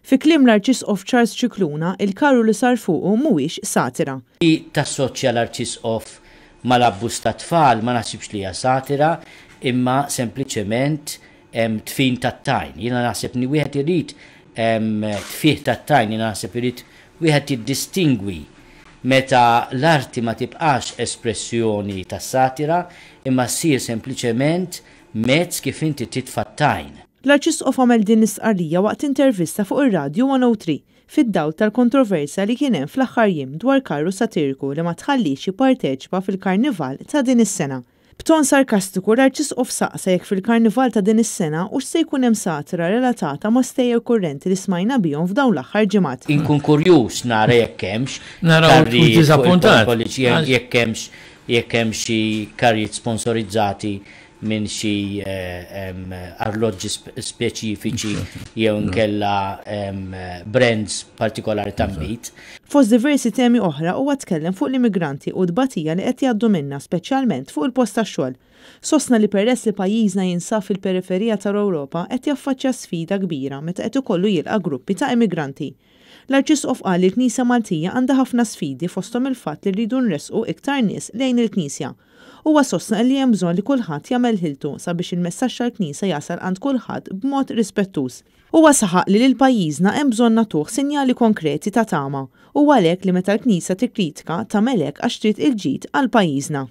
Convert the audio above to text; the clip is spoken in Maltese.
Fi kliem l-Arċisqof Charles Scicluna, il-karru li sar fuqu mhuwiex satira. Li tassoċja l-Arċisqof mal-abbuż tat-tfal ma naħsibx li hija satira imma sempliċement dfin tat-tajn. Jiena naħseb li wieħed irid tfih tat-tajn, jiena naħseb irid wieħed jiddistingwi meta l-arti ma tibqax espressjoni tas-satira imma ssir sempliċement mezz kif inti titfa' t-tajn. L-Arċisqof għamel din l-istqarrija waqt intervista fuq ir-radju 103, fid-dawl tal-kontroversja li kien hemm fl-aħħar jiem dwar karru satiriku li ma tħalliex jipparteċipa fil-Karnival ta' din is-sena. B'ton sarkastiku l-Arċisqof saqsa jekk fil-Karnival ta' din is-sena hux se jkun hemm satira relatata ma' stejjer kurrenti li smajna bihom f'dawn l-aħħar ġimgħat. Inkun kurjuż nara jekk hemmx karrijiet fuq il-polpoliċi, jekk hemmx jekk hemmx xi karrijiet sponsorizzati minn xi arloġġi speċifiċi jew inkella brands partikolari ta' nbid. Fost diversi temi oħra huwa tkellem fuq l-immigranti u t-tbatija li qed jgħaddu minnha speċjalment fuq il-post tax-xogħol. Sostna li peress li pajjiżna jinsab fil-periferija tal-Ewropa qed jaffaċċja sfida kbira meta qed ikollu jilqa' gruppi ta' immigranti. L-Arċisqof qal li l-Knisja Maltija għandha ħafna sfidi fosthom il-fatt li rridu nressqu iktar nies lejn il-Knisja. Huwa sostna li hemm bżonn li kulħadd jagħmel ħiltu sabiex il-messaġġ tal-Knisja jasal għand kulħadd b'mod rispettuż. Huwa saħaq li lil pajjiżna hemm bżonn nagħtuh sinjali konkreti ta' tama u għalhekk li meta l-Knisja tikkritika tagħmel hekk għax trid il-ġid għal pajjiżna.